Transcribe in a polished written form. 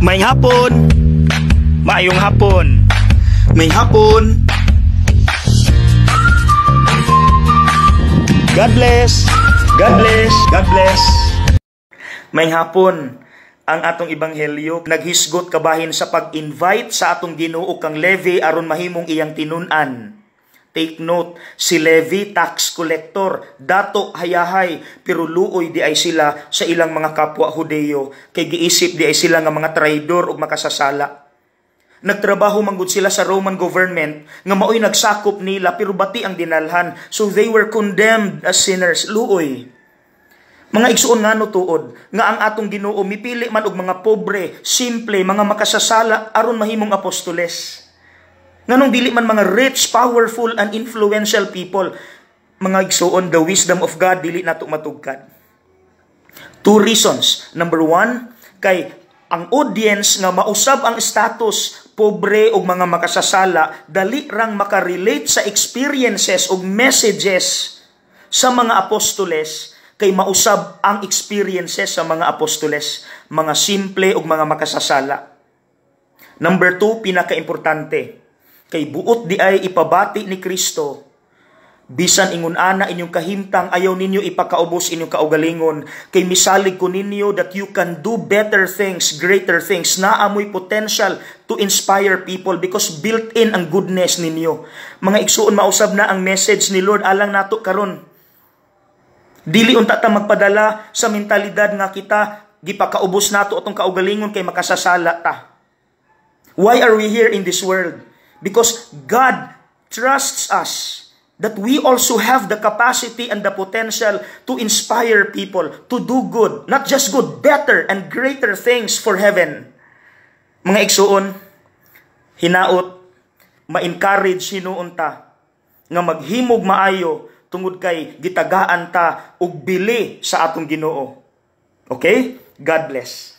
Maayong hapon. Maayong hapon. Maayong hapon. God bless. God bless. God bless. Maayong hapon. Ang atong ebanghelyo naghisgot kabahin sa pag-invite sa atong Ginoo kang Levi aron mahimong iyang tinun-an. Take note, si Levi, tax collector, dato hayahay, pero luoy di ay sila sa ilang mga kapwa Hudeyo, kay giisip di ay sila nga mga traidor ug makasasala. Nagtrabaho manggod sila sa Roman government nga maoy nagsakop nila, pero bati ang dinalhan. So they were condemned as sinners. Luoy. Mga igsuon, ngano tuod nga ang atong Ginoo mipili man og mga pobre, simple, mga makasasala aron mahimong apostoles? Nganong dili man mga rich, powerful and influential people? Mga igsuon, the wisdom of God dili nato matugkad. Two reasons. Number one, kay ang audience nga mausab ang status, pobre ug mga makasasala, dali rang makarelate sa experiences ug messages sa mga apostoles, kay mausab ang experiences sa mga apostoles, mga simple ug mga makasasala. Number two, pinakaimportante, kay buot di ay ipabati ni Kristo, bisan ingon ana inyong kahimtang, ayaw ninyo ipakaubos inyong kaugalingon, kay misalig ko ninyo that you can do better things, greater things. Naa moy potential to inspire people because built-in ang goodness ninyo. Mga igsuon, mausab na ang message ni Lord alang nato karon. Dili unta ta magpadala sa mentalidad nga kita gipakaubos nato atong kaugalingon kay makasasala ta. Why are we here in this world? Because God trusts us that we also have the capacity and the potential to inspire people to do good, not just good, better and greater things for heaven. Mga igsuon, hinaot ma-encourage hinuon ta nga maghimog maayo tungod kay gitagaan ta og bili sa atong Ginoo. Okay? God bless.